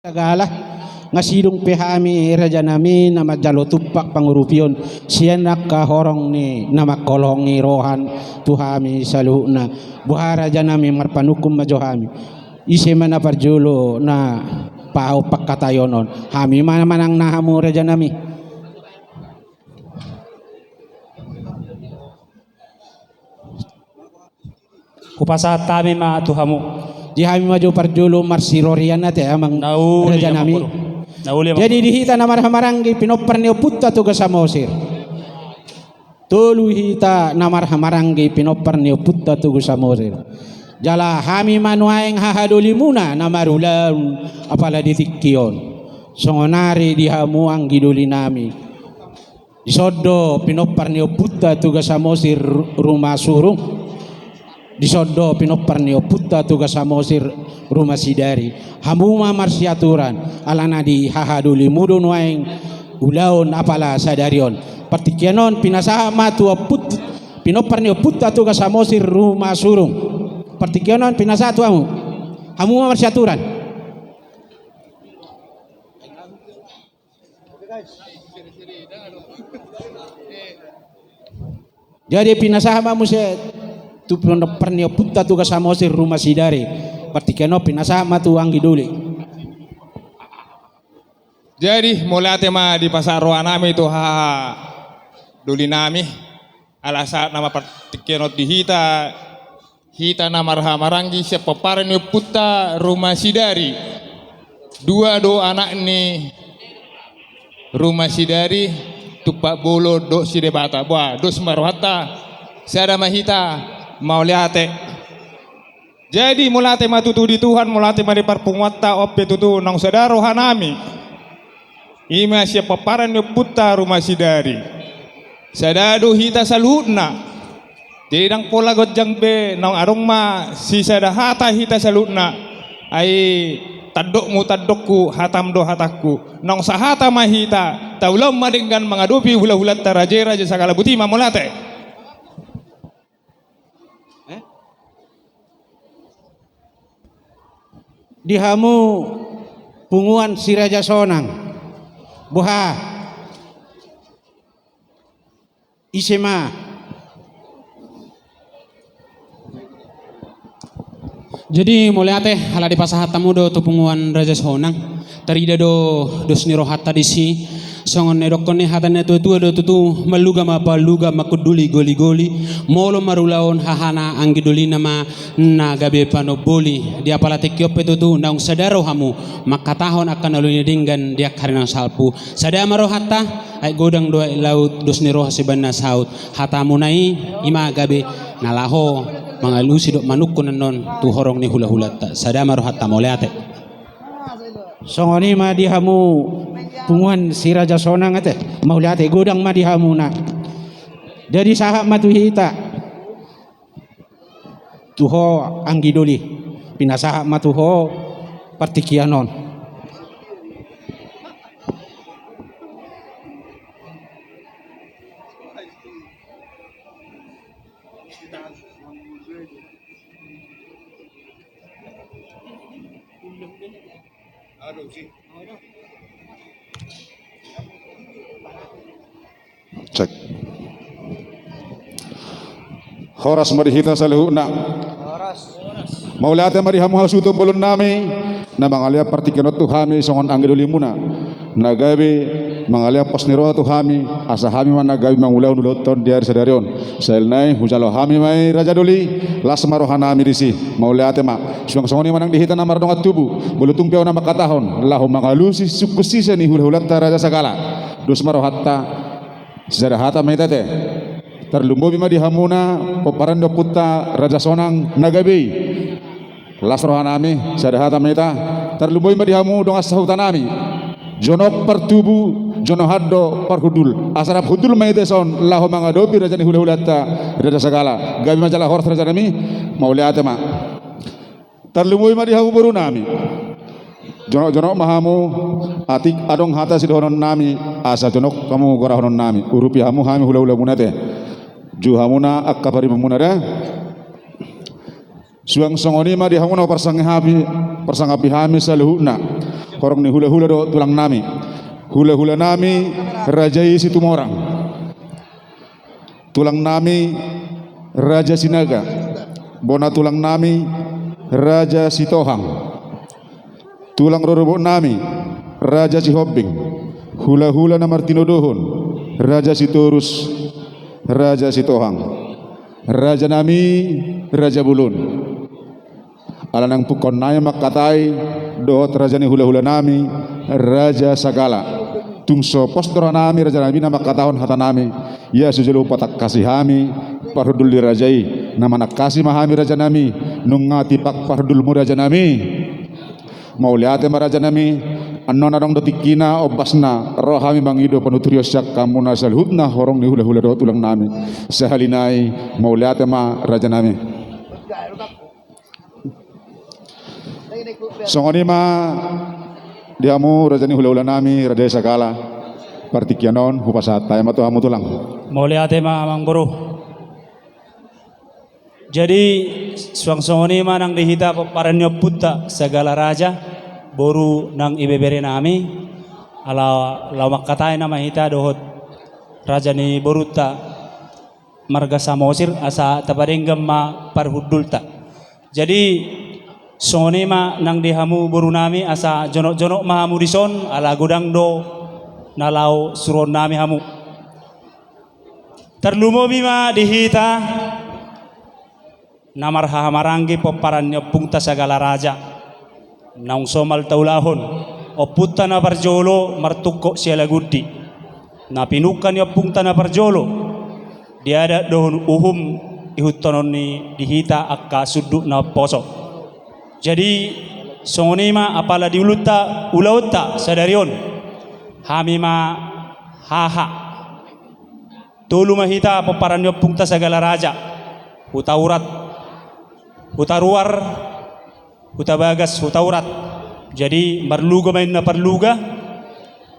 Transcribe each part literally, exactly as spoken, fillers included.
sagala, nga sidung pe hami rajanami na manjalo tumpak pangurupion sian angka horong ni na mangholongi roha tu hami saluhutna. Boha rajanami, marpanungkun ma jo hami. Ise ma na parjolo na pahompu pangkataion on? Hami ma manang na hamu rajanami? Hupasahat hami ma tu hamu. Di hami ma jo parjolo marsirorian ate amang rajanami. Jadi di hita na marhahamaranggi pinompar ni ompunta Toga Samosir. Tolu hita na marhahamaranggi pinompar ni ompunta Toga Samosir. Jala hami ma nuaeng hahadolimuna na marulaon apala di tingki on. Songon ari di hamu anggi dolinami. Dison do pinompar ni ompunta Toga Samosir Ruma Surung. Dison do pinompar ni ompunta Toga Samosir Ruma Sidari. Hamu ma marsiaturan, alana di hahadolimu do nuaeng ulaon apala sadari on. Partingkian on pinasahat ma tu omput, pinompar ni ompunta Toga Samosir Ruma Surung. Partingkian on pinasahat tu hamu. Hamu ma marsiaturan. Jadi pinasahat ma muse tu pinompar ni ompunta Toga Samosir Ruma Sidari. Partingkian on pinasahat ma tu anggi doli. Jadi mauliate ma dipasahat rohanami tu hahadolinami. Ala sahat nama partingkian on di hita, hita na marhahamaranggi sian pomparan ni ompunta Ruma Sidari. Dua do anak ni Ruma Sidari, Tumpak Bolon dohot si Debata. Boa, dos ma rohanta. Sada ma hita. Mauliate. Jadi mauliate ma tutu di Tuhan, mauliate ma di parpunguanta. On pe tutu naung sada rohanami. I ma sian pomparan ni ompunta Ruma Sidari. Sada do hita saluhutna. Jadi ndang pola gonjang be, naung adong ma sisada hata hita saluhutna. Ai tandokmu tandokku, hatam do hatangku. Naung sahata ma hita, taulahon ma denggan mangadopi hulahulanta raja i, raja sagala. Boti ma, mauliate. Eh? Di hamu punguan si Raja Sonang. Boha? Ise ma? Jadi mauliate, ala dipasahat hamu do tu punguan Raja Sonang. Tarida do dos ni rohanta disi. Songon na nidokkon ni hata ni natuatua do tutu, marluga ma paluga, mangkunduli goligoli, molo marulaon hahana anggi dolina ma na gabe panomboli. Di apala tingki on pe tutu naung sada rohamu mangkatahon angka na uli na denggan di angka ari na salpu. Sada ma rohanta, aek godang do aek laut, dos ni roha sibaen na saut. Hatamuna i, i ma gabe na laho mangalusi dohot manungkun annon tu horong ni hulahulanta. Sada ma rohanta, mauliate. Songon i ma di hamu punguan si Raja Sonang ate. Mauliate, godang ma di hamuna. Jadi sahat ma tu hita. Tu ho anggi doli. Pinasahat ma tu ho partingkian on. Cek. Horas ma di hita saluhutna. Mauliate ma di hamu hasuhuton bolonnami na mangalehon partingkian on tu hami songon anggi dolimuna. Na gabe mangalehon pos ni roha tu hami, asa hami ma na gabe mangulahon ulaonta on di ari sadari on. Sai nai hujalo hami ma i, raja doli, las ma rohanami disi. Mauliate ma. Suang songon i ma nang di hita na mardongan tubu. Molo tung pe ahu na mangkatahon, laho mangalusi sungkun sise ni hulahulanta raja sagala. Dos ma rohanta. Sisada hata ma hita ate. Tarlumobi ma di hamuna pomparan ni ompunta Raja Sonang na gabe i. Las rohanami, sada hata ma hita. Tarlumobi ma di hamu dongan sahutanami. Jonok partubu, jonohan do parhundul. Asa rap hundul ma hita dison laho mangadopi raja ni hulahulanta raja sagala. Gabe ma jala horas rajanami. Mauliate ma. Tarlumobi ma di hamu borunami. Jonokjonok ma hamu, atik adong hata sidohononnami, asa jonok hamu gorahononnami. Urupi hamu hami hulahulamuna ate. Jou hamuna angka paribanmuna da. Suang songon i ma di hamu na parsangapi, parsangapi hami saluhutna. horong ni hulahula dohot tulangnami. Hulahulanami Raja i Situmorang. Tulangnami Raja Sinaga. Bona tulangnami Raja Sitohang. Tulang rorobotnami Raja Sihombing. Hulahula na martinodohon Raja Sitorus, Raja Sitohang. Rajanami Raja Bolon. Ala naeng pungkaonnami mangkatai dohot raja ni hulahulanami Raja Sagala. Tung so pos do rohanami rajanami na mangkatahon hatanami. Ia so jolo patangkasi hami parhundul ni raja i. Na manangkasi ma hami rajanami, nunga tipak parhundulmu rajanami. Mauliate ma rajanami. Annon adong do tingkina, ombasna ro hami mangido panuturion sian hamuna saluhutna horong ni hulahula dohot tulangnami. Sahali nai, mauliate ma rajanami. Songon i ma di hamu raja ni hulahulanami Raja Sagala. Partingkian on hupasahat hami ma tu hamu tulang. Mauliate ma amangboru. Jadi suang songon i ma nang di hita pomparan ni ompunta Sagala Raja, boru nang ibeberenami. Ala laho mangkatai nama hita dohot raja ni borunta marga Samosir, asa tapadenggan ma parhundulta. Jadi songon i ma nang di hamu borunami, asa jonokjonok ma hamu dison, ala godang do na laho suruonnami hamu. Tarlumobi ma di hita na marhahamaranggi pomparan ni ompunta Sagala Raja. Naung somal taulahon, ompunta na parjolo martungkot Sialagundi. Na pinungka ni ompunta na parjolo, di adat dohot uhum ihuthonon ni di hita angka sundut na umposo. Jadi songon i ma apala di ulaonta, ulaonta sadari on, hami ma haha. Tolu ma hita pomparan ni ompunta Sagala Raja. Hutaurat, Hutaruar, Hutabagas, Hutaurat. Jadi marluga ma inna parluga,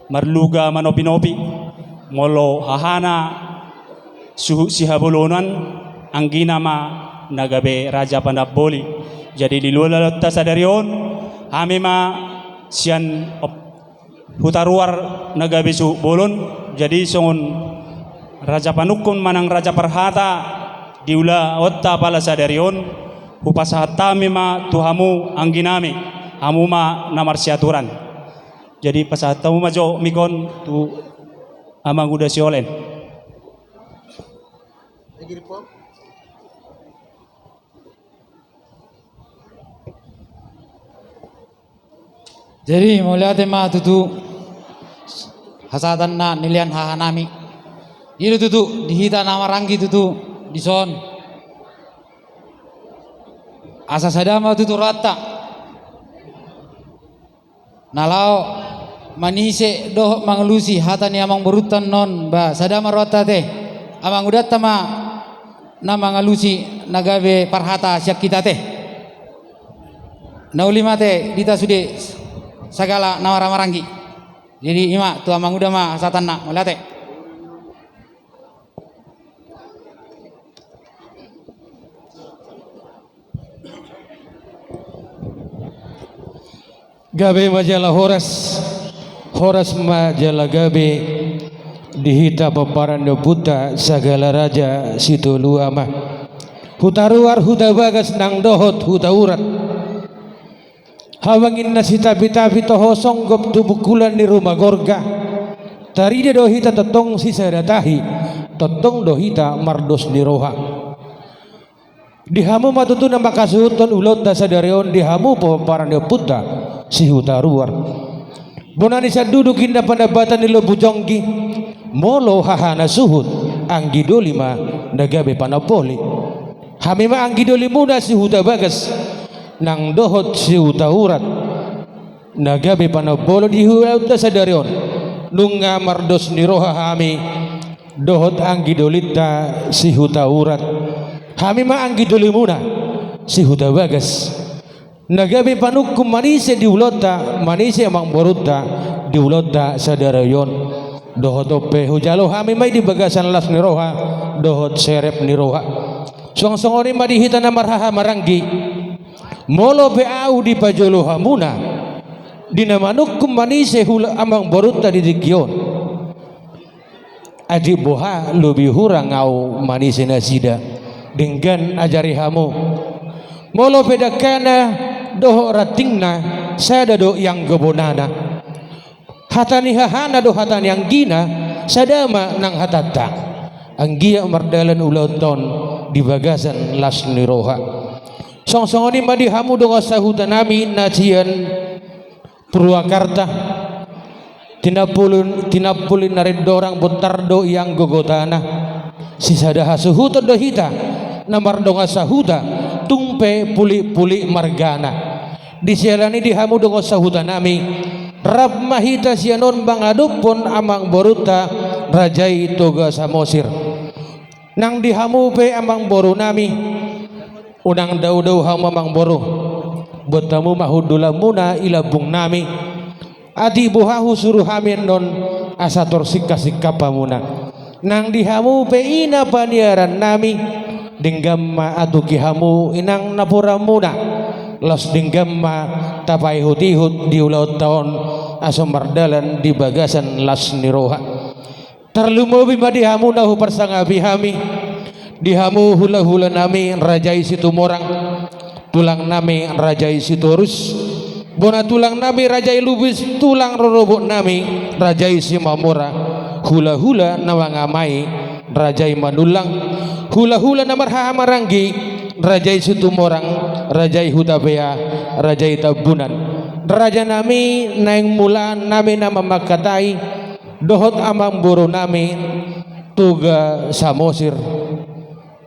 marluga manopinopi. Molo hahana suhut sihabolonan, anggina ma na gabe raja panamboli. Jadi di ulaonta sadari on, hami ma sian op-, Hutaruar na gabe suhut bolon. Jadi songon raja panungkun manang raja parhata di ulaonta apala sadari on, hupasahat hami ma tu hamu angginami, hamu ma na marsiaturan. Jadi pasahat hamu ma jo mik on tu amanguda si Olen. Jadi mauliate ma tutu hasahatan na nilehon hahanami. I do tutu di hita na maranggi tutu dison. Asa sada ma tutu rohanta na laho manise dohot mangalusi hata ni amangborunta annon, ba sada ma rohanta ate. Amangudanta ma na mangalusi na gabe parhata sian hita ate. Na uli ma ate di hita sude sagala na marhahamaranggi. Jadi i ma tu amanguda ma hasahatanna, mauliate. Gabe ma jala horas, horas ma jala gabe di hita pomparan ni ompunta Sagala Raja Sitolu Ama. Hutaruar, Hutabagas nang dohot Hutaurat. Habang inna sitapitapi toho songgop tu bungkulan ni ruma gorga. Tarida do hita tongtong sisada tahi, tongtong do hita mardos ni roha. Di hamu ma tutu na manghasuhuthon ulaonta sadari on di hamu pomparan ni ompunta si Hutaruar. Bona ni sanduduk inna panambatan ni lombu jonggi, molo hahana suhut, anggi doli ma na gabe panamboli. Hami ma anggi dolimuna si Hutabagas nang dohot si Hutaurat. Na gabe panamboli di ulaonta sadari on. Nunga mardos ni roha hami dohot anggi dolinta si Hutaurat. Hami ma anggi dolimuna si Hutabagas. Na gabe panungkun manise di ulaonta, manise amangborunta di ulaonta sadari on. Dohot on pe hujalo hami ma i di bagasan las ni roha dohot serep ni roha. Suang songon i ma di hita na marhahamaranggi. Molo pe ahu dipajolo hamuna, Di na manungkun manise hula amangborunta di tingki on. Atik boha lobi hurang ahu manise nasida. Denggan ajari hamu. Molo pe dangkana dohot rantingna, sada do ianggo bonana. Hata ni hahana do hata ni anggina, sada ma nang hatanta. Anggiat mardalan ulaonta on di bagasan las ni roha. Songon songon i ma di hamu dongan sahutanami na sian Purwakarta. Tinampuli, tinampuli na rindorang bontar do ianggo gotana. Sisada hasuhuton do hita na mardongan sahuta, tung pe pulik-pulik margana. Di siala ni i di hamu dongan sahutanami, rap ma hita sian on mangadophon amangborunta raja i Toga Samosir. Nang di hamu pe amangborunami, unang daudau hamu amangboru. Buat hamu ma hundulanmuna i lambungnami. Atik boha husuru hami annon asa tor singkap-singkap hamuna. Nang di hamu pe ina paniarannami, denggan ma atuki hamu inang napuranmuna. Laos denggan ma tapaihut-ihut di ulaonta on asa mardalan di bagasan las ni roha. Tarlumobi ma di hamu na huparsangapi hami, di hamu hulahulanami raja i Situmorang, tulangnami raja i Sitorus, bona tulangnami raja i Lubis, tulang rorobotnami raja i Simamora, hulahula na mangamai raja i Manullang, hulahula na marhahamaranggi raja i Situmorang, raja i Hutapea, raja i Tambunan. Rajanami naeng mulaannami na mamangkatai, dohot amangborunami Toga Samosir.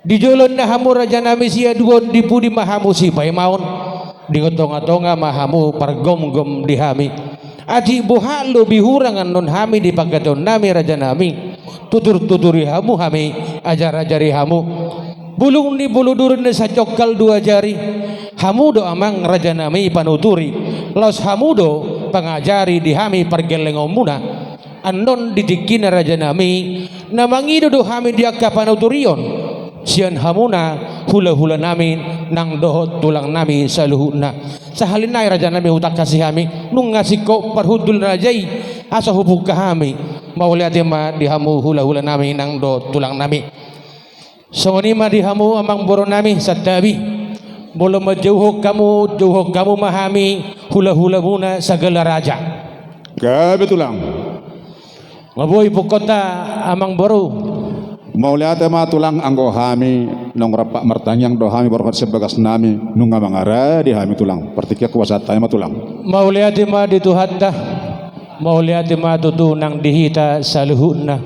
Di jolo ninna hamu rajanami siaduon, di pudi ma hamu sipaimaon, di tongatonga ma hamu pargomgom di hami. Atik boha lobi hurang annon hami di pangkataionnami rajanami, tuturtuturi hamu hami, ajarajari hamu. Bulung ni bulu duri na sajongkal dua jari, hamu do amang rajanami panuturi, laos hamu do pangajari di hami pargellengonmuna. Annon di tingkina rajanami, na mangido do hami di angka panuturion sian hamuna hulahulanami nang dohot tulangnami saluhutna. Sahali nai rajanami hutangkasi hami, nunga singkop parhundul ni raja i, asa hupungka hami. Mauliate ma di hamu hulahulanami nang dohot tulangnami. Songon i ma di hamu amangborunami santabi. Molo manjouhon hamu, jouhon hamu ma hami hulahulamuna sagala raja. Gabe tulang. Nga boi pungkaonta amangboru. Mauliate ma tulang, anggo hami naung rap martangiang do hami borhat sian bagasnami, nunga mangarade hami tulang. Partingkian hupasahat hami ma tulang. Mauliate ma di Tuhanta. Mauliate ma tutu nang di hita saluhutna.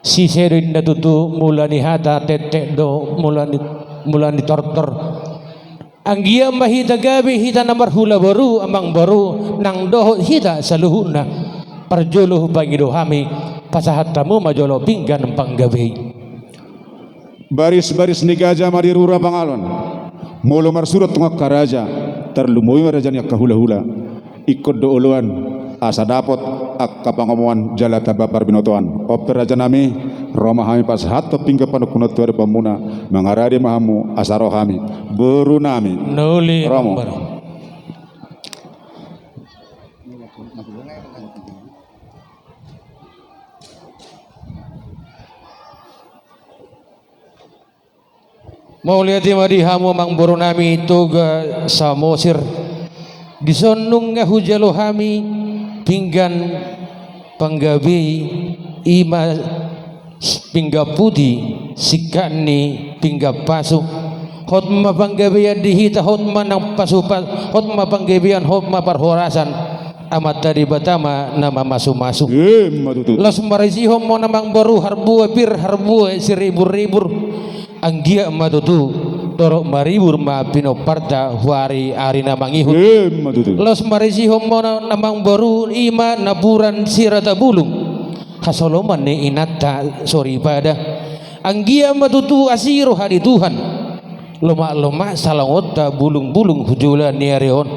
Sise do inna tutu mula ni hata, tektek do mula ni, mula ni tortor. Anggiat ma hita gabe hita na marhula boru, amangboru, nang dohot hita saluhutna. Parjolo hupangido hami, pasahat hamu ma jolo pinggan panggabe i. Barisbaris ni gaja ma di rura pangalon. Molo marsurat tu angka raja, tarlumobi ma raja ni angka hulahula. Ingkon do oloan asa dapot angka pangomoan jala tamba parbinotoan. On pe rajanami, ro ma hami pasahathon pinggan panungkunan tu adopanmuna, mangarade ma hamu asa ro hami. Borunami. Na uli. Ro hamu. Mauliate ma di hamu amangborunami Toga Samosir. Dison nunga hujalo hami pinggan panggabe i, i ma pinggan puti, singkat ni pinggan pasu. Hot ma panggabean di hita, hot ma nang pasu, pa-, hot ma panggabean, hot ma parhorasan. Amanta Debata ma na mamasumasu. Emma tutu. Laos marisihon ma on amangboru harbue pir, harbue siriburribur. Anggiat ma tutu torop maribur ma pinomparta huari ari na mangihut. Emma tutu. Laos marisihon ma on amangboru, i ma napuran sirata bulung, hasoloman ni inanta soripada. Anggiat ma tutu asi roha ni Tuhan. Lomaklomak salongonta bulungbulung hu joloan ni ari on.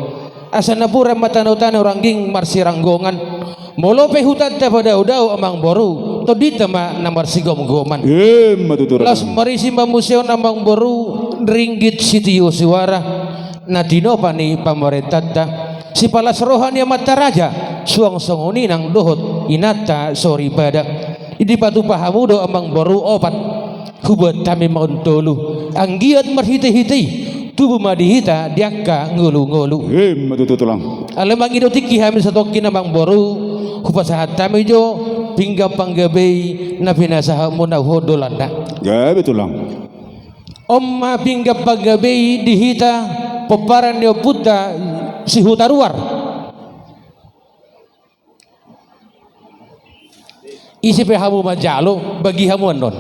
Asa napuran ma tanotano rangging marsiranggongan. Molo pe hutanta padaodao amangboru, tondinta ma na marsigomgoman. Emma tutu. Laos marisi ma muse on amangboru ringgit sitio suara na tinopa ni pamarentanta. Sipalas roha ni amanta raja, suang songon i nang dohot inanta soripada. Dipatupa hamu do amang boru opat, hubuat hami ma on tolu. Anggiat marhitehite i, tubu ma di hita di angka ngolungolu. Ima tutu tulang. Alai mangido tingki hami satongkin amang boru, hupasahat hami jo pinggan panggabe i na pinasahatmuna, huhut do landa. Gabe tulang. On ma pinggan panggabe i di hita pomparan ni ompunta Sihutaruar. Ise pe hamu manjalo, bagi hamu annon.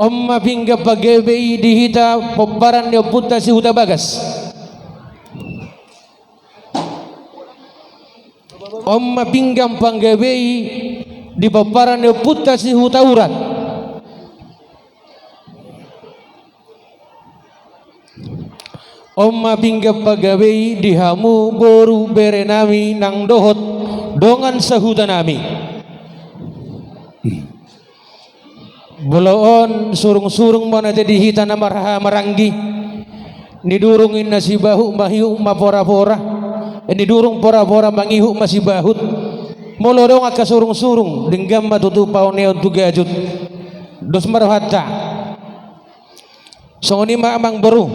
On ma pinggan panggabe i di hita pomparan ni ompunta Sihutabagas. On ma pinggan panggabe i di pomparan ni ompunta Sihutaurat. On ma pinggan panggabe i di hamu boru berenami nang dohot dongan sahutanami. Molo on surungsurung ma na ate di hita na marhahamaranggi. Ni durung inna sibahut mangihut ma porapora. Eh, ni durung porapora mangihut ma sibahut. Molo adong angka surungsurung, denggan ma tutu paoneon tu gajut. Dos ma rohanta. Songon i ma amang boru.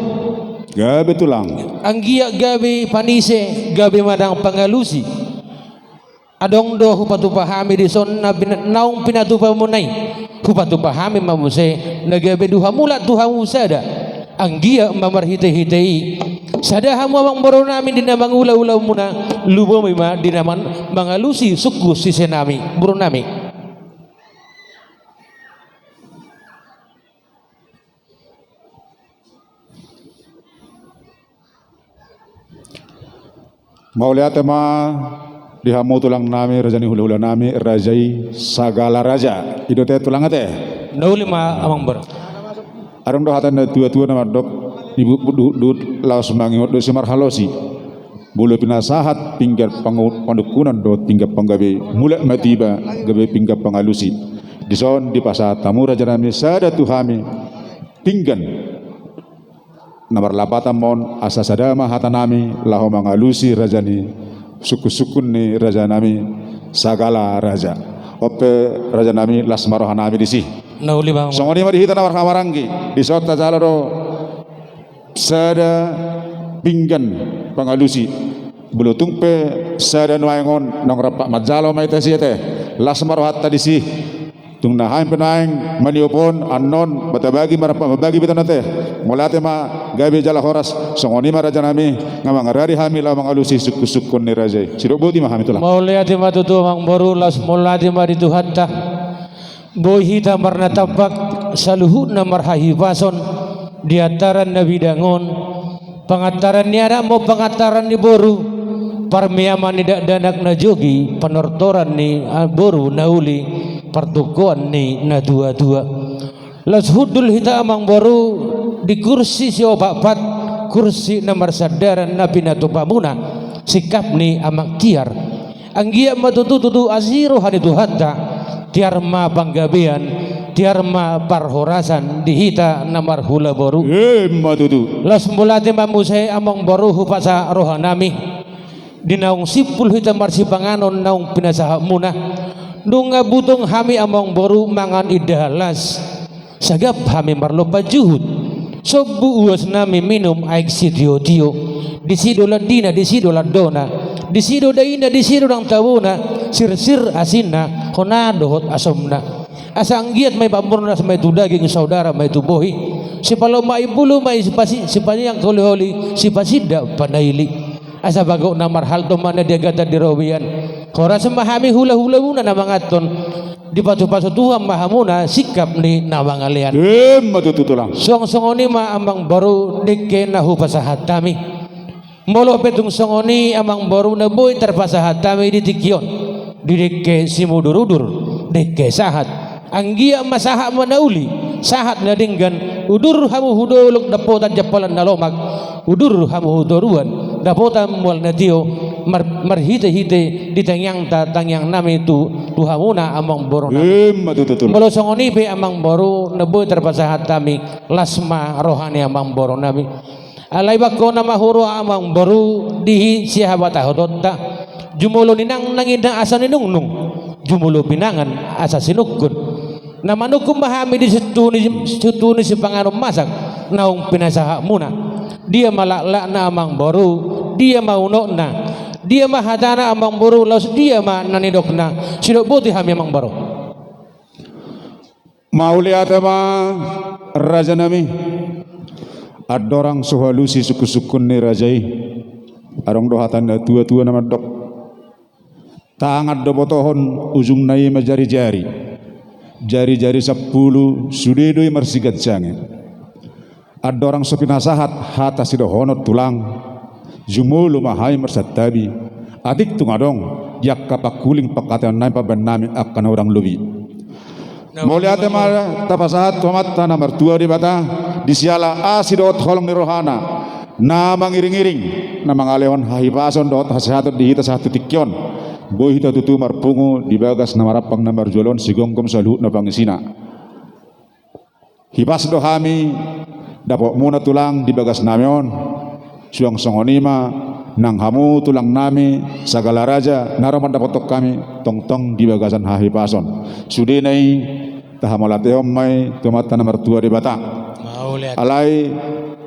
Gabe tulang. Anggiat gabe panise, gabe ma nang pangalusi. Adong do hupatupa hami dison na pina-, naung pinatupamuna i. Hupatupa hami ma muse na gabe duhamulak tu hamu sada. Anggiat ma marhitehite i sada hamu amang borunami di na mangulaulamuna, lumobi ma di na man-, mangalusi sungkun sisenami, borunami. Mauliate ma di hamu tulangnami, raja ni hulahulanami, raja i Sagala Raja. I do ate tulang ate. Na uli ma amang boru. Adong do hata ni natuatua na mandok, dibutbut duhutduhut laos mangihut do simarhalosi. Molo pinasahat pinggan pangu-, panungkunan dohot pinggan panggabe, mulak ma tu iba gabe pinggan pangalusi. Dison dipasahat hamu rajanami sada tu hami pinggan na marlapatan ma on, asa sada ma hatanami laho mangalusi raja ni sungkunsungkun ni rajanami Sagala Raja. On pe rajanami, las ma rohanami disi. Na uli ma. Songon i ma di hita na marhahamaranggi, dison tajalo do sada pinggan pangalusi. Molo tung pe sada nuaeng on naung rap manjalo ma hita disi ate. Las ma rohanta disi. Tung na haen pe nuaeng maniop on, annon ma tabagi ma rap mambagi be hita on ate. Mauliate ma, gabe jala horas. Songon i ma rajanami, nga mangaradi hami laho mangalusi sungkunsungkun ni raja i. Sidok boti ma hami tulang. Mauliate ma tutu amang boru, laos mauliate ma di Tuhanta. Boi hita marnatampak, saluhutna marhahipason di antaran na bidang on, pangantaran ni anak maupun pangantaran ni boru, parmeaman ni dakdanak na jogi, panortoran ni, ah, boru na uli, partungkoan ni natuatua. Laos hundul hita amang boru di kursi siopatpat, kursi na marsandaran na pinatupamuna, singkap ni amak tiar. Anggiat ma tutu tutu asi roha ni Tuhanta, tiar ma panggabean, tiar ma parhorasan di hita na marhula boru. Ima tutu. Laos mauliate ma muse amang boru hupasahat rohanami. Di naung simpul hita marsipanganon naung pinasahatmuna. Nunga butong hami amang boru mangan indahan las. Sagap hami marlompan juhut. Sombu uasnami minum aek sitiotio. Disi do landina, disi do landona. Disi do daina, disi do nang tabona. Sirsir asinna, hona dohot asomna. Asa anggiat ma i pamurnas ma i tu daging, saudara ma i tu bohi. Sipalomak imbulu ma i sipasi-, sipaniang holiholi, sipasindak panaili. Asa bagot na marhalto ma na di agatan di robean. Horas ma hami hulahulamuna na manganhon. Dipasupasu Tuhan ma hamuna singkap ni na mangalean. Ima tutu tulang. Suang songon i ma amang boru dengke na hupasahat hami. Molo pe tung songon i amang boru na boi tarpasahat hami di tingki on. Di dengke simudurudur, dengke sahat. Anggiat ma sahat ma na uli, sahat na denggan, udur hamu hu dolok dapotan jampalan na lomak, udur hamu hu toruan dapotan mual na tio, mar-, marhitehite di tangiangta tangiangnami tu, tu hamuna amang borunami. Ima tutu tulang. Molo songon i pe amang boru na boi tarpasahat hami, las ma roha ni amang borunami. Alai bangkona ma huroha amangboru di sihabatahononta. Jumolo ninangnang inna asa ninungnung, jumolo pinangan asa sinungkun. Na manungkun ma hami di situtu ni, situtu ni sipanganon masak naung pinasahatmuna. Dia ma laklakna amangboru, dia ma unokna, dia ma hatana amangboru, laos dia ma na nidokna. Sidok boti hami amangboru. Mauliate ma, rajanami. Andorang so halusi sungkunsungkun ni raja i, adong do hata ni natuatua na mandok: Tangan do botohon, ujungna i ma jarijari. Jarijari sampulu, sude do i marsiganjangi. Andorang so pinasahat hata sidohonon tulang, jumolo ma hami marsantabi. Atik tung adong di angka pangkuling pangkataionnami, pambahenonnami angka na hurang lobi. Mauliate ma tapasahat tu Amanta na martua Debata, di siala asi dohot holong ni rohana na mangiringiring, na mangalehon hahipason dohot hasehaton di hita sahat tu tingki on. Boi hita tutu marpungu di bagas na marampang na marjual on, sigomgom saluhutna pangisina. Hipas do hami dapotmuna tulang di bagasnami on. Suang songon i ma nang hamu tulangnami sagala raja na ro mandapothon hami, tongtong di bagasan hahipason. Sudena i tahamauliatehon ma i tu Amanta na martua Debata. Mauliate. Alai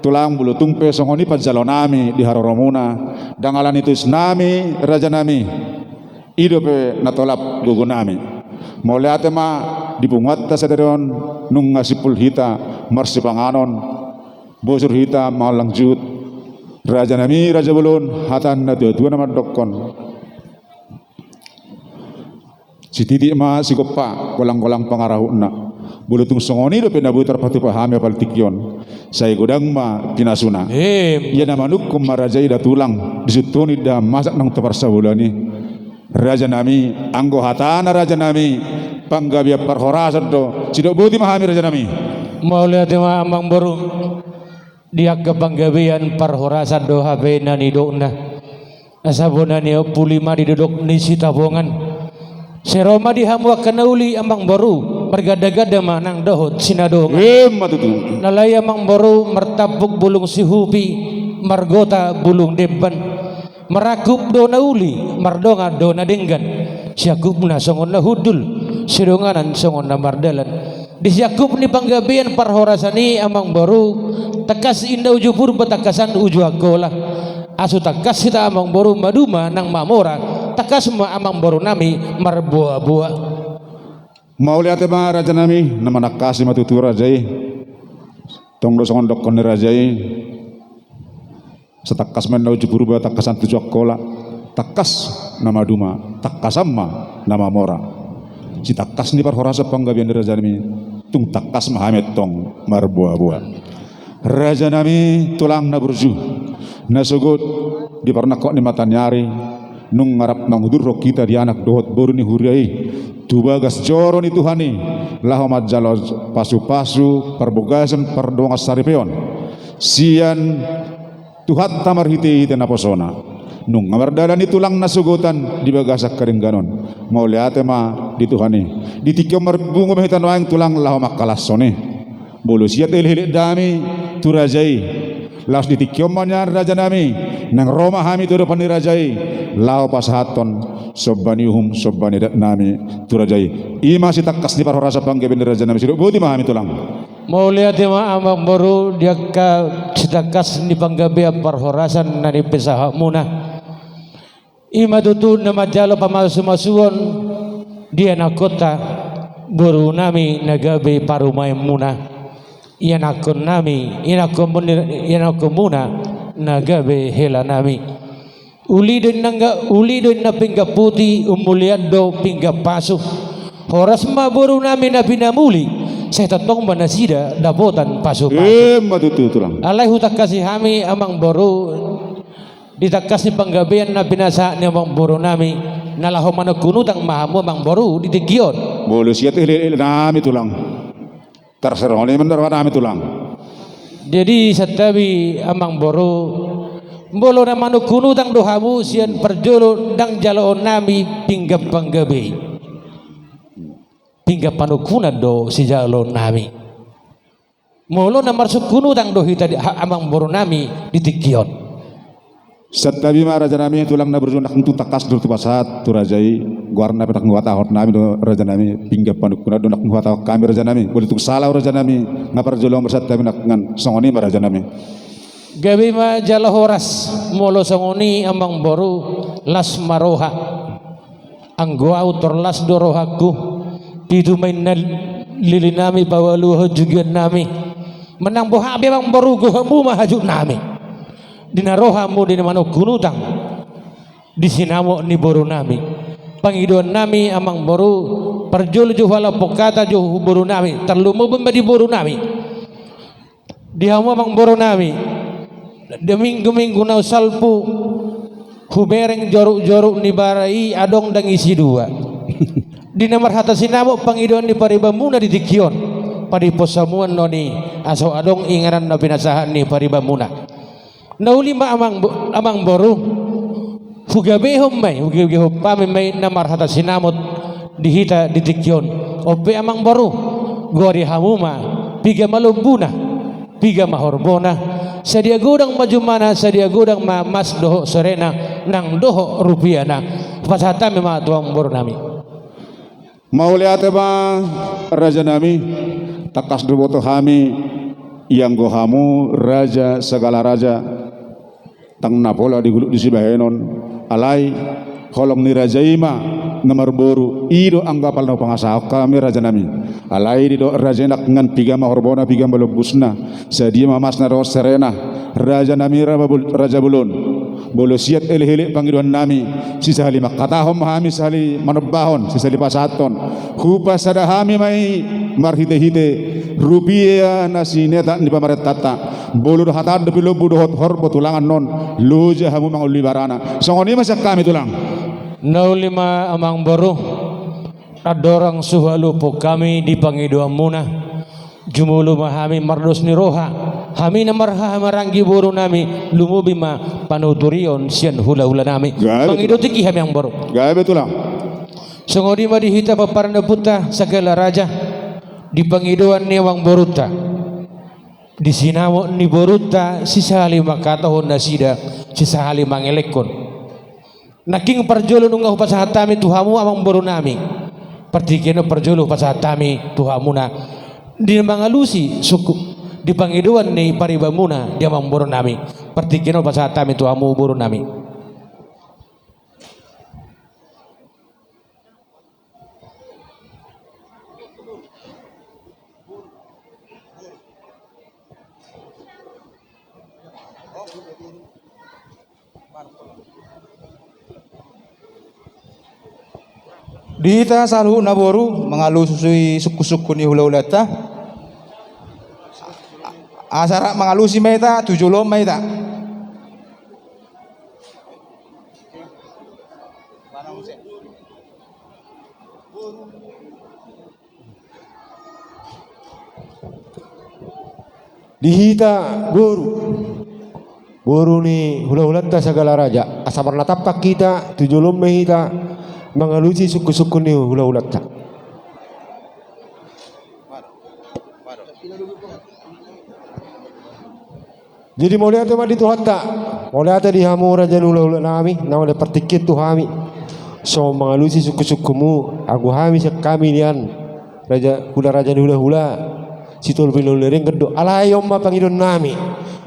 tulang, molo tung pe songon i panjalonami di haroromuna, ndang ala ni toisnami rajanami, i dope na tolap gogonami. Mauliate ma, di punguanta sadari on nunga simpul hita marsipanganon, bosur hita mangallang juhut. Rajanami raja bolon, hata ni natuatua na mandokkon: Sititik ma sigompa, golanggolang pangarahutna. Molo tung songon i dope na boi tarpatupa hami apala tingki on, sai godang ma pinasuna. Ia na manungkun ma raja i da tulang, di situtu ni indahan masak naung taparsabulan i. Rajanami, anggo hatana rajanami, panggabean parhorasan do. Sidok boti ma hami rajanami. Mauliate ma amangboru. Di angka panggabean parhorasan do hape na nidokna. Asa bona ni ompuli ma di dolok ni Sitapongan. Sai ro ma di hamu angka na uli amangboru, margandaganda ma nang dohot sinadongan. Ima tutu. Alai amangboru, martampuk bulung sihupi, margota bulung demban. Marangkup do na uli, mardongan do na denggan. Siangkupna songon na hundul, sidonganan songon na mardalan. Di siangkup ni panggabean parhorasan i amangboru, tangkas inna uju Purba, tangkasan uju Angkola. Asu tangkas hita amangboru, maduma nang mamora, tangkas ma amangborunami marboaboa. Mauliate ma rajanami, na manangkasi ma tutu raja i. Tong do songon dokkon ni raja i. Satangkas ma inna uju Purba, tangkasan uju Angkola. Tangkas na maduma, tangkasan ma na mamora. Sitangkas ni parhorasan panggabean ni rajanami, tung tangkas ma hami antong marboaboa. Rajanami tulang na burju, na sogot di parnangkok ni mataniari, nunga rap mangudurhon hita di anak dohot boru ni huria i tu bagas joro ni Tuhan i, laho manjalo pasupasu parbagason pardongan saripeon sian Tuhanta marhitehite naposona. Nunga mardalan i tulang na sogotan di bagasan haringganon. Mauliate ma di Tuhan i. Di tingki on marpungu ma hita nuaeng tulang laho mangkalashon i. Molo siat elekelek nami tu raja i, laos di tingki on ma nian rajanami, naeng ro ma hami tu adopan ni raja i, laho pasahathon somba ni uhum, somba ni adat nami tu raja i. I ma sitangkas ni parhorasan panggabean ni rajanami, sidok boti ma hami tulang. Mauliate ma amangboru, di angka sitangkas ni panggabean parhorasan na nipasahatmuna. I ma tutu na manjalo pamasumasuon di anakkonta, borunami na gabe parumaenmuna, ianakkonnami, ianakkonmuni, ianakkonmuna na gabe helanami. Uli do inna, uli do inna pinggan puti, ummulian do pinggan pasu. Horas ma borunami na pinamuli, sai tongtong ma nasida dapotan pasupasu. Ima tutu tulang. Alai hutangkasi hami amangboru, di tangkas ni panggabean na pinasahat ni amangborunami, na laho manungkun utang ma hamu amangboru di tingki on. Molo siat elekelek nami tulang, tarsongon i ma rohanami tulang. Jadi santabi amangboru, molo na manungkun utang do hamu sian parjolo, ndang jaloonnami pinggan panggabe i. Pinggan panungkunan do sijaloonnami. Molo na marsungkun utang do hita di, ha, amangboru nami di tingki on. Santabi ma raja nami, tulang na burju, nang tung tangkas do tu pasahat tu raja i, goarna pe nang huhatahon nami do raja nami, pinggan panungkunan do nang huhatahon hami raja nami, boi tung sala raja nami, nga parjolo marsantabi nangkin, songon i ma raja nami. Gabe ma jala horas, molo songon i amangboru, las ma roha. Anggo au tor las do rohangku, pitu ma inna lili nami, paualuhon jugian nami. Manang boha pe amangboru, goarmu ma hajut nami. Di na ro hamu di na manungkun utang, di sinamot ni boru nami. Pangidoan nami amangboru, parjolo jo hualaphon hata jo boru nami, tarlumobi ma di boru nami. Di hamu amangboru nami, di minggu-minggu na salpu, hubereng joruk-joruk ni bara i adong dang isi dua. Di na marhata sinamot pangidoan ni paribanmuna di tingki on, padiposamuan non i, asa adong inganan na pinasahat ni paribanmuna. Na uli ma amang, amangboru, hugabehon ma i, hugabehon hami ma i na marhata sinamot di hita di tingki on. On pe amangboru, goari hamu ma, piga ma lombuna, piga ma horbona, sadia godang ma jumana, sadia godang ma mas dohot serena, nang dohot rupiana. Pasahat hami ma tu amangboru nami. Mauliate ma raja nami, tangkas do diboto hami, ianggo hamu raja sagala raja, ndang na pola di guluk di sibahenon, alai holong ni raja i ma na marboru, i do anggo apal na hupangasahon hami raja nami. Alai didok raja i nangkin, piga ma horbona, piga ma lombusna, sadia ma masna dohot serena, raja nami, raja bolon. Molo siat elek-elek pangidoan nami, sisahali manghatahon ma hami, sisahali manombahon, sisahali pasahathon. Hupasada hami ma i marhite-hite rupia na sinetak ni pamarentanta. Molo do hata dope lombu dohot horbo tulang annon, loja hamu mangolu di barana. Songon i ma sian hami tulang. Na uli ma amangboru, andorang so hualuphon hami di pangidoanmuna. Jumolo ma hami mardos ni roha, hami na marhahamaranggi boru nami, lumobi ma panuturion sian hulahula nami. Gabe tulang. Mangido tingki hami amangboru. Gabe tulang. Songon i ma di hita pomparan ni ompunta sagala raja, di pangidoan ni amangborunta, di sinamot ni borunta, sisahali manghatahon nasida, sisahali mangelekhon. Nangkin parjolo nunga hupasahat hami tu hamu amangboru nami. Partingkian on parjolo hupasahat hami tu hamuna. Di mangalusi sungkun, di pangidoan ni paribanmuna di amangboru nami. Partingkian on hupasahat hami tu hamu boru nami. Di hita saluhutna boru, mangalusi sungkun-sungkun ni hulahulanta. Asa rap mangalusi ma hita, tu jolo on ma hita. Di hita boru, boru ni hulahulanta sagala raja, asa marnatampak hita, tu jolo on ma hita mangalusi sungkun-sungkun ni hulahulanta. Jadi mauliate ma di Tuhanta, mauliate di hamu raja ni hulahula nami, na mauliate partingkian tu hami. So mangalusi sungkun-sungkunmu, anggo hami sian hami nian, raja, hula raja ni hulahula, Sitolu Pinon Lereng Gendo. Alai on ma pangidoan nami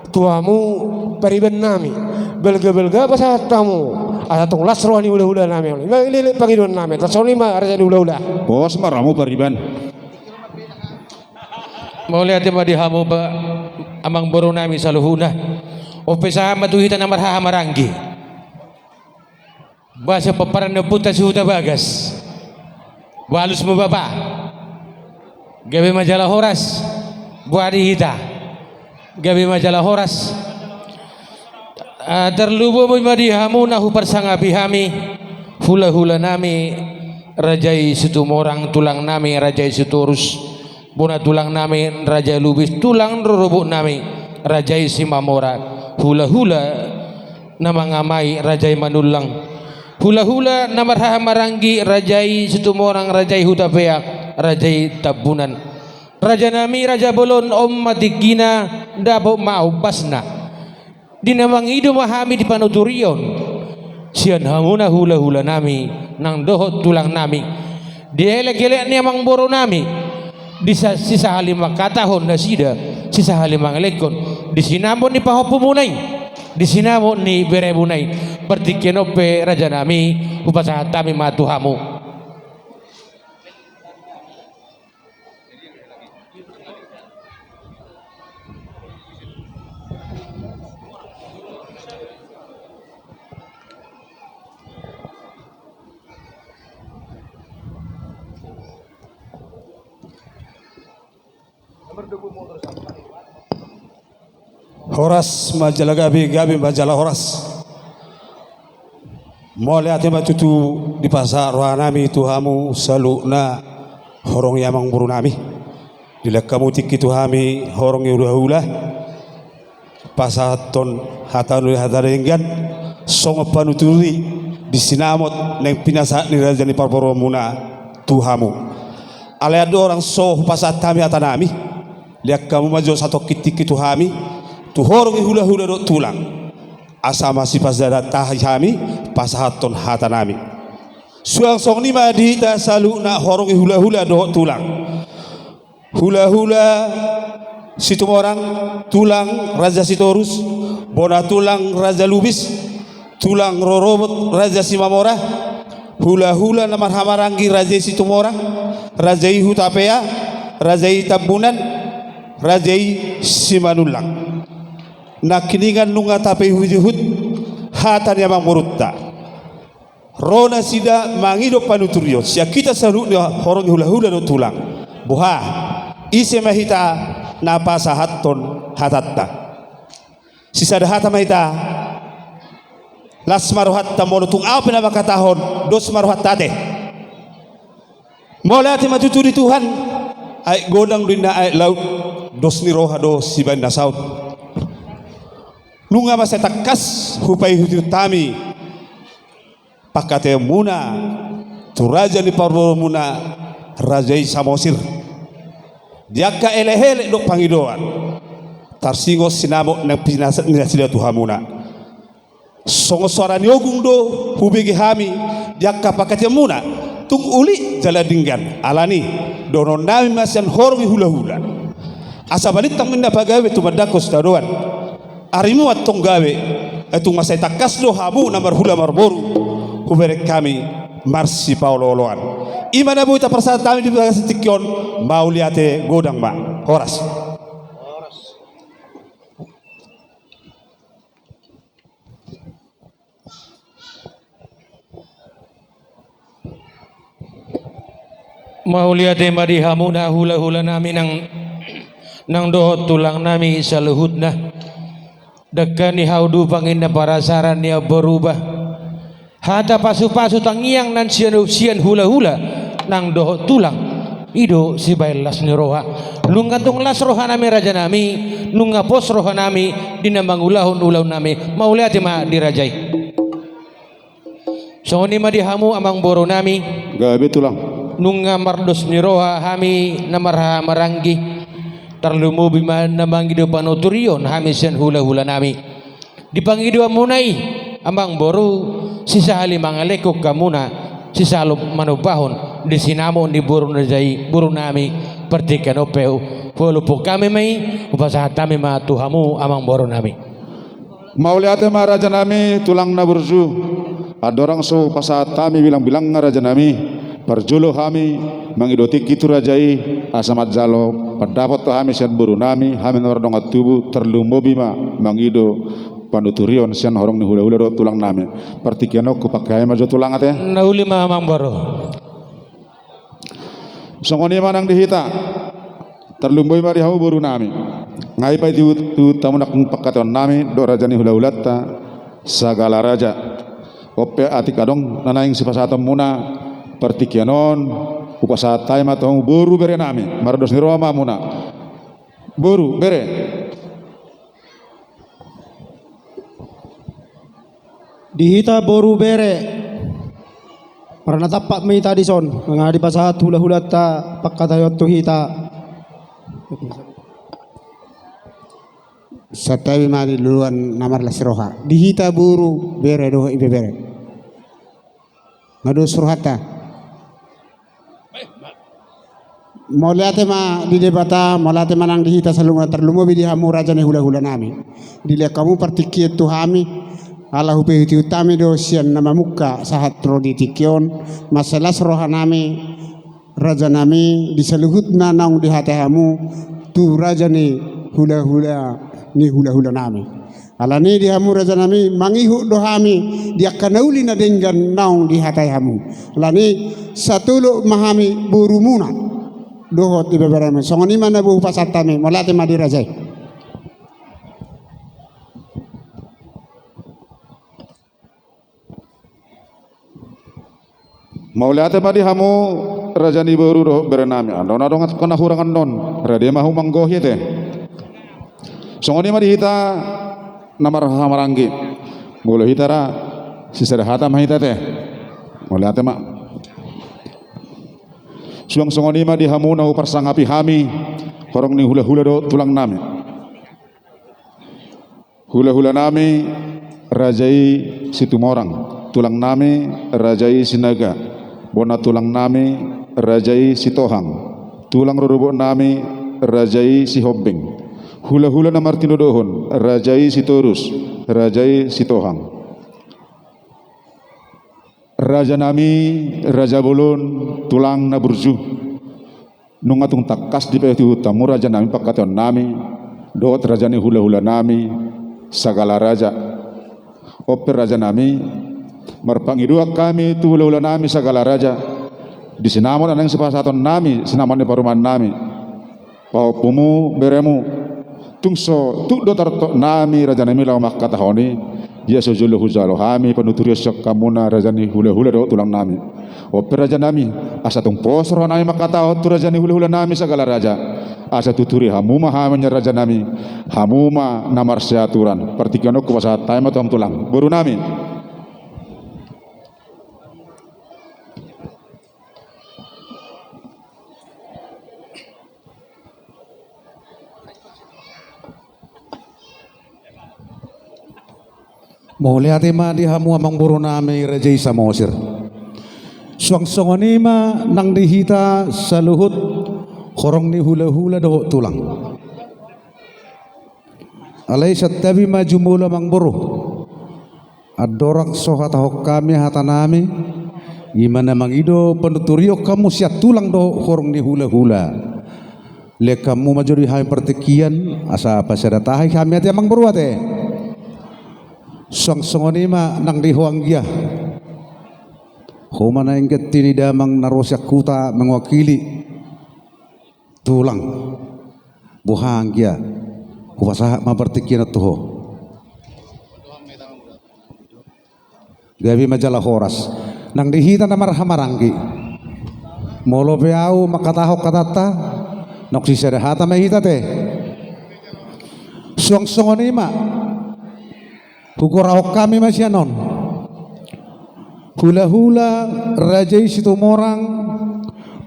tu hamu pariban nami, balga-balga pasahat hamu, asa tong las roha ni hulahula nami. Elek-elek pangidoan nami, asa songon i ma raja ni hulahula. Pos ma rohamu pariban. Mauliate ma di hamu amangboru nami saluhutna. On pe sahat ma tu hita na marhahamaranggi. Boasa pomparan ni ompunta si Hutabagas? Boa alus ma bapa. Gabe ma jala horas. Boa di hita? Gabe ma jala horas. Ah, tarlumobi ma di hamu na huparsangapi hami, hulahula nami, raja i Situmorang, tulang nami raja i Sitorus, bona tulang nami raja i Lubis, tulang rorobot nami raja i Simamora, hulahula na mangamai raja i Manullang, hulahula na marhahamaranggi raja i Situmorang, raja i Hutapea, raja i Tambunan. Rajanami raja bolon, on ma tingkina, dapot ma ombasna. Di na mangido ma hami di panuturion sian hamuna hulahulanami nang dohot tulangnami. Di elek-elek ni amangborunami, di sa-, sisahali mangkatahon nasida, sisahali mangelekhon di sinamot ni pahompumuna i, di sinamot ni beremuna i. Partingkian on pe rajanami, hupasahat hami ma tu hamu. Horas ma jala gabe, gabe ma jala horas. Mauliate ma tutu dipasahat rohanami tu hamu saluhutna horong ni amangborunami. Dilehon hamu tingki tu hami horong ni hulahula, pasahathon hata na uli, hata na denggan, songon panuturi di sinamot naeng pinasahat ni raja ni parboruonmuna tu hamu. Alai andorang so hupasahat hami hatanami, lehon hamu ma jo satongkin tingki tu hami, tu horong ni hulahula dohot tulang, asa masipajadatahi hami pasahathon hatanami. Suang songon i ma di hita saluhutna horong ni hulahula dohot tulang. Hulahula Situmorang, tulang Raja Sitorus, bona tulang Raja Lubis, tulang rorobot Raja Simamora, hulahula na marhahamaranggi raja i Situmorang, raja i Hutapea, raja i Tambunan, raja i Simanullang. Nangkiningan nunga tapaihutihut hata ni amangborunta. Ro nasida mangido panuturion sian hita saluhutna horong ni hulahula dohot tulang. Boha, ise ma hita na pasahathon hatanta? Sisada hata ma hita. Las ma rohanta, molo tung ahu pe na mangkatahon, dos ma rohanta ate. Mauliate ma tutu di Tuhan. Aek godang do inna aek laut, dos ni roha do sibaen na saut. Nunga mansai tangkas hupaihutihut hami pangkataionmuna tu raja ni parboruonmuna, raja i Samosir. Di angka elekelek dohot pangidoan, tarsingot sinamot naeng pinasahat ni nasida tu hamuna. Songon soara ni ogung do hubege hami di angka pangkataionmuna, tung uli jala denggan. Alani i, dohononnami ma sian horong ni hulahula, asa balintang ma inna pagabe tumandangkon sitadoan. Arimu antong gabe, ai tung mansai tangkas do hamu na marhula marboru hubereng hami marsipaolooloan. I ma na boi tapasahat hami di bagasan tingki on. Mauliate godang ma. Horas. Mauliate ma di hamuna hulahulanami nang, nang dohot tulangnami saluhutna. Dangka ni hau dupang inna parasaran ni ahu boru ba. Hata pasupasu tangiang nang sian, sian hulahula nang dohot tulang, i do sibaen las ni roha. Nunga tung las rohanami rajanami, nunga pos rohanami di na mangulahon ulaonnami. Mauliate ma di raja i. Songon i ma di hamu amangborunami. Gabe tulang. Nunga mardos ni roha hami na marhahamaranggi. Tarlumobi ma na mangido panuturion hami sian hulahulanami. Di pangidoanmuna i, amangboru, sisahali mangelekhon hamuna, sisahali manombahon di sinamot ni boru na raja i, borunami. Partingkian on pe hu-, hualupon hami ma i, hupasahat hami ma tu hamu amangborunami. Mauliate ma rajanami, tulang na burju. Andorang so hupasahat hami bilangbilangna rajanami, parjolo hami mangido tingki tu raja i, asa manjalo pandapot hami sian borunami, hami na mardongan tubu, tarlumobi ma mangido panuturion sian horong ni hulahula dohot tulangnami. Partingkian on hupangke hami ma jo tulang ate. Na uli ma amangboru. Songon i ma nang di hita. Tarlumobi ma di hamu borunami. Nga i paihutihut hamu nang pangkataionami dohot raja ni hulahulanta Sagala Raja. On pe atik adong na naeng sipasahatonmuna, partingkian on hupasahat hami ma tu hamu boru berenami, mardos ni roha ma hamuna. Boru bere. Di hita boru bere, marnatampak ma hita dison, nga dipasahat hulahulanta pangkataion tu hita. Santabi ma di luluan na marlas roha. Di hita boru, bere dohot ibebere. Nga dos rohanta. Mauliate ma di Debata, mauliate ma nang di hita saluhutna, tarlumobi di hamu raja ni hulahulanami. Dilehon hamu partingkian tu hami, ala hupaihutihut hami do sian na mamungka sahat ro di tingki on, mansai las rohanami, rajanami, di saluhutna naung dihatai hamu tu raja ni hulahula ni hulahulanami. Alani di hamu rajanami, mangihut do hami di angka na uli na denggan naung dihatai hamu. Alani satolop ma hami borumuna dohot ibeberemu. Songon i ma na boi hupasahat hami, mauliate ma di raja i. Mauliate ma di hamu raja ni boru dohot berenami. Andorang adong angka na hurang annon, rade ma hamu manggohi ate. Songon i ma di hita na marhahamaranggi. Molo hita ra, sisada hata ma hita ate. Mauliate ma. Suang songon i ma di hamu na huparsangapi hami, horong ni hulahula dohot tulangnami. Hulahulanami raja i Situmorang, tulangnami raja i Sinaga, bona tulangnami raja i Sitohang, tulang rorobotnami raja i Sihombing, hulahula na martinodohon raja i Sitorus, raja i Sitohang. Rajanami, raja bolon, tulang na burju. Nunga tung tangkas dipaihutihut hamu rajanami pangkataionami, dohot raja ni hulahulanami, sagala raja. On pe rajanami, marpangidoan hami tu hulahulanami sagala raja. Di sinamot na naeng sipasahatonnami, sinamot ni parumaennami. Pahompumu, beremu. Tung so tuk do tartoknami rajanami laho mangkatahon i, ia so jolo hujalo hami panuturion sian hamuna raja ni hulahula dohot tulangnami. On pe rajanami, asa tung pos rohanami mangkatahon tu raja ni hulahulanami sagala raja. Asa tuturi hamu ma hami nian rajanami, hamu ma na marsiaturan. Partingkian on hupasahat hami ma tu hamu tulang. Borunami. Mauliate ma di hamu amangborunami raja i Samosir. Suang songon i ma nang di hita saluhut horong ni hulahula dohot tulang. Alai santabi ma jumolo amangboru. Andorang so hatahon hami hatanami, i ma na mangido panuturion hamu sian tulang dohot horong ni hulahula. Lehon hamu ma jo di hami partingkian, asa pasada tahi hami ate amangboru ate. Suang songon i ma nang di ho anggia. Ho ma na ingkon tini damang na ro sian huta mewakili tulang. Boha anggia, hupasahat ma partingkian on tu ho. Gabe ma jala horas. Nang di hita na marhahamaranggi. Molo pe ahu mangkatahon hatanta, nunga sisada hata ma hita ate. Suang songon i ma. Hugorahon hami ma sian on. Hulahula raja i Situmorang,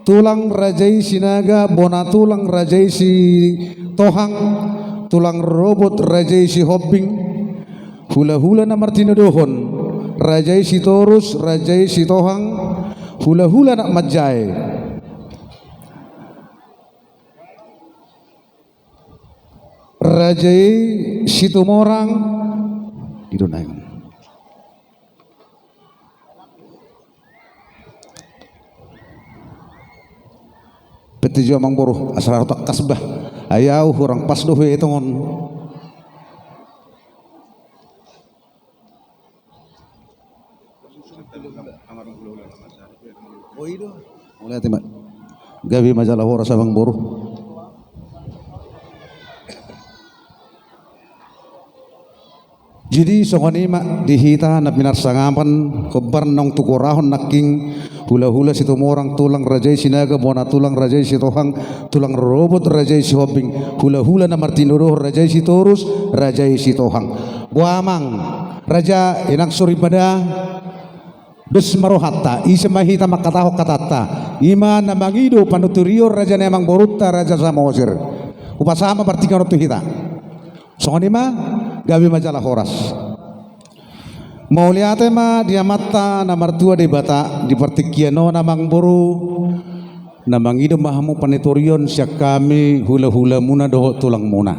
tulang raja i Sinaga, bona tulang raja i Sitohang, tulang rorobot raja i Sihombing, hulahula na martinodohon raja i Sitorus, raja i Sitohang, hulahula na manjae. Raja i Situmorang. Ido naeng. Pete jo amangboru, asa ro tangkas bah. Ai ahu hurang pas do huetong on. Gabe ma jala horas amangboru. Jadi songon i ma di hita na pinarsangapan, hombar naung hugorahon nangkin hulahula Situmorang, tulang raja i Sinaga, bona tulang raja i Sitohang, tulang rorobot raja i Sihombing, hulahula na martinodohon raja i Sitorus, raja i Sitohang. Boha amang, raja, inang soripada, dos ma rohanta, ise ma hita mangkatahon hatanta, i ma na mangido panuturion raja ni amangborunta raja Samosir. Hupasahat ma partingkian on tu hita. Songon i ma, gabe ma jala horas. Mauliate ma di Amanta na martua Debata, di partingkian on amangboru, na mangido ma hamu panuturion sian hami hulahulamuna dohot tulangmuna.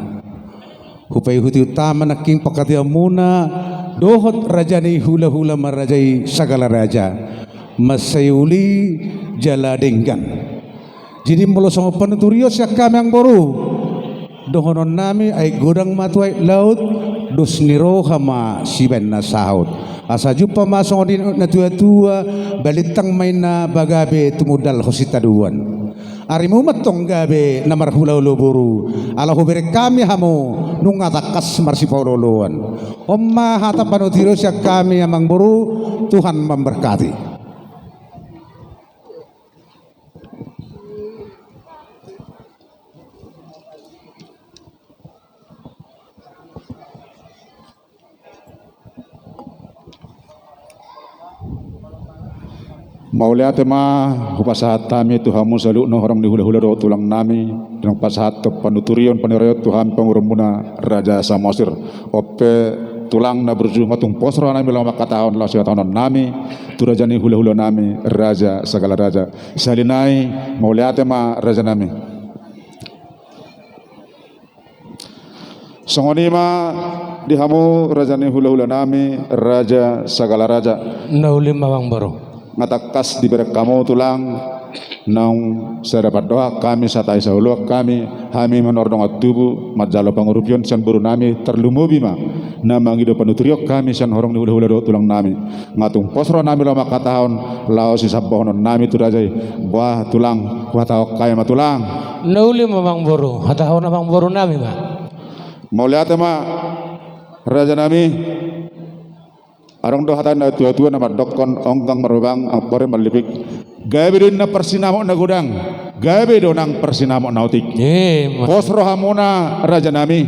Hupaihutihut hami ma nangkin pangkataionmuna dohot raja ni hulahula marajai sagala raja, mansai uli jala denggan. Jadi molo songon panuturion sian hami amangboru, dohononnami: Aek godang ma tu aek laut, dos ni roha ma sibaen na saut. Asa jumpang ma songon nidok ni natuatua: Balintang ma inna bagabe, tumundalhon sitadoan. Arimu ma antong gabe na marhulahula boru, ala hubereng hami hamu nunga tangkas marsipaolooloan. On ma hata panuturion sian hami amangboru, Tuhan memberkati. Mauliate ma hupasahat hami tu hamu saluhutna horong ni hulahula dohot tulangnami, naung pasahathon panuturion panirayon tu hami pamoruonmuna Raja Samosir. On pe tulang na burju, nga tung pos rohanami laho mangkatahon laos sihatahononnami tu raja ni hulahulanami Raja Sagala Raja. Sahali nai, mauliate ma rajanami. Songon i ma di hamu raja ni hulahulanami Raja Sagala Raja. Na uli ma amangboru. Nga tangkas dibereng hamu tulang, naung sada pandohan hami, sada hata sihaoloan hami, hami manordongan tubu manjalo pangurupion sian borunami, tarlumobi ma na mangido panuturion hami sian horong ni hulahula dohot tulangnami. Nga tung pos rohanami laho mangkatahon laos sisambahononnami tu raja i. Bah tulang, huhatahon hami ma tulang. Na uli ma amangboru, hatahon amangborunami ma. Mauliate ma rajanami. Adong do hata ni natuatua na mandokkon: Onggang marubang, ampore mallipik. Gabe do inna parsinamot na godang, gabe do nang parsinamot na otik. Ima. Pos rohamuna rajanami,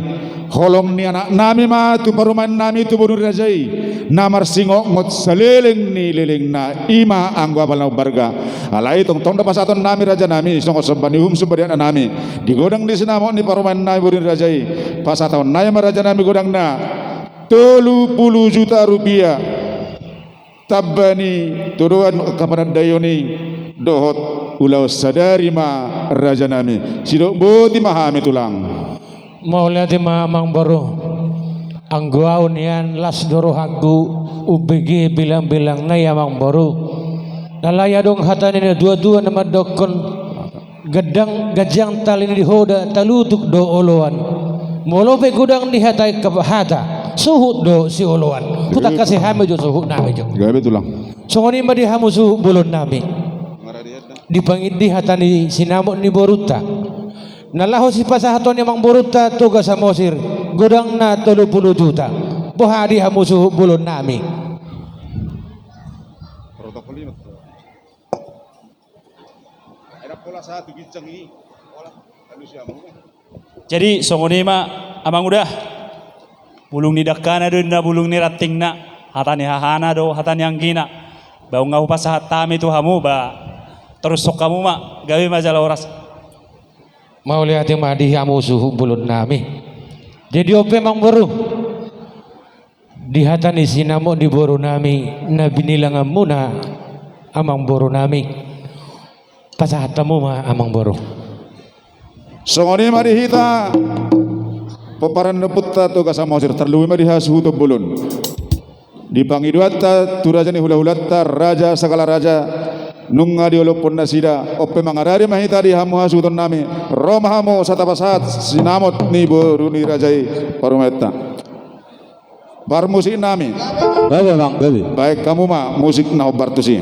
holong ni anaknami ma tu parumaennami tu boru ni raja i, na marsingotngot saleleng ni lelengna, ima anggo apala na umbarga. Alai tongtong do pasahatonnami rajanami, songon somba ni uhum somba ni adatnami, di godang ni sinamot ni parumaennami boru ni raja i, pasahatonnami ma rajanami godangna tolu pulu juta rupiah. Tamba ni todoan angka panandaion i dohot ulaon sadari ma rajanami. Sidok boti ma hami tulang. Mauliate ma amangboru. Anggo au nian las do rohangku umbege bilangbilangna i amangboru. Alai adong hata ni natuatua na mandokkon: Gadang ganjang tali ni hoda, talutuk do oloan. Molo pe godang dihatai angka hata, suhut do sioloan. Hutangkasi hami jo suhutnami jo. Gabe tulang. Songon i ma di hamu suhut bolonnami. Dipangidi hata ni sinamot ni borunta, na laho sipasahaton ni amangborunta Toga Samosir, godangna tolu pulu juta. Boha di hamu suhut bolonnami. Jadi songon i ma amang uda. Bulung ni dangkana do inna bulung ni rantingna, hata ni hahana do hata ni anggina. Ba nunga hupasahat hami tu hamu, ba torushon hamu ma, gabe ma jala horas. Mauliate ma di hamu suhut bolonnami. Jadi on pe amangboru, di hata ni sinamot ni borunami na binilanganmuna amangborunami, pasahat hamu ma amangboru. Songon i ma di hita pomparan ni ompunta Toga Samosir, tarlumobi ma di hasuhuton bolon. Di pangidoanta tu raja ni hulahulanta Raja Sagala Raja, nunga diolophon nasida, on pe mangaradi ma hita di hamu hasuhutonnami, ro ma hamu sai tapasahat sinamot ni boru ni raja i parumaenta. Parmusiknami. Gabe, Bang, gabe. Baen hamu ma musik na hombar tusi.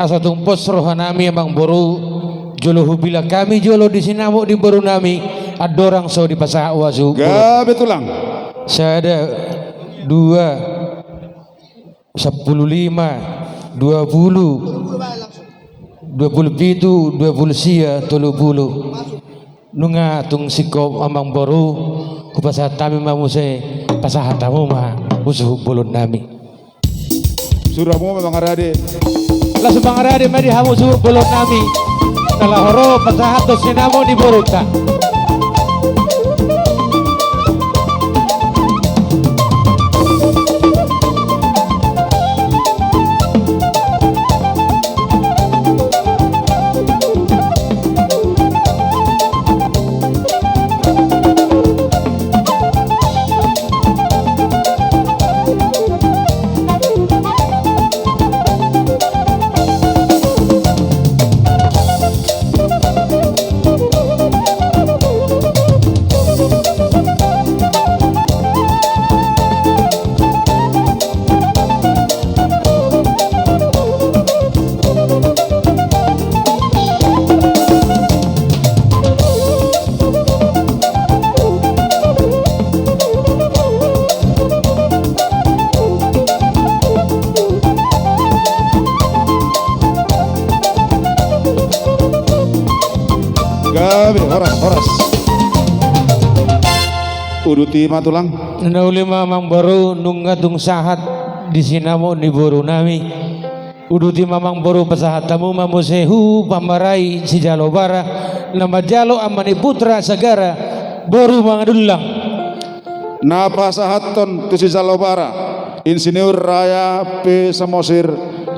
Asa tung pos rohanami amangboru, jolo hubilang hami jolo di sinamot ni borunami, andorang so dipasahat hasuhuton. Gabe tulang. Sada, dua, sampulu lima, dua pulu, dua pulu pitu, dua pulu sia, tolu pulu. Nunga tung singkop amangboru, hupasahat hami ma muse, pasahat hamu ma hasuhuton bolonnami. Suru hamu ma mangarade. Langsung mangarade ma di hamu suhut bolonnami. Ala horo pasahathon sinamot ni borunta. Gabe, horas, horas. Uduti ma tulang. Na uli ma amangboru, nunga tung sahat di sinamot ni borunami. Uduti ma amangboru, pasahat hamu ma muse hu pamarai sijalo bara, na manjalo ama ni putra sagara, boru Mangadulang. Na pasahathon tu sijalo bara, Insinyur Raya P Samosir,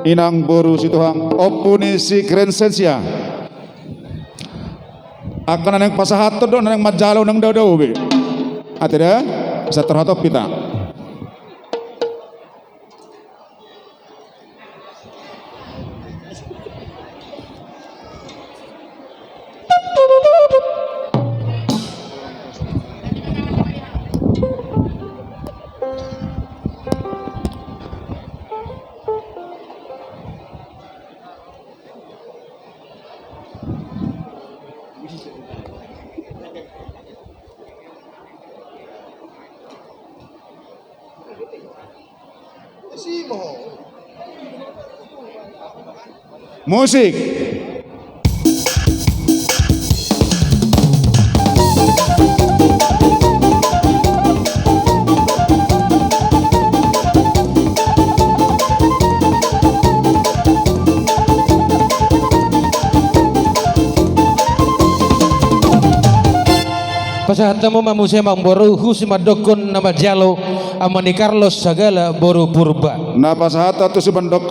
inang boru Sitohang, ompu ni si Crescentia. Angka na naeng pasahathon do, na naeng manjalo nang dao-dao be. Ate da, asa torop hita. Musik. Pasahat hamu ma muse amangboru, hu simandokkon na manjalo, ama ni Carlos Sagala boru Purba. Na pasahathon tu simandokkon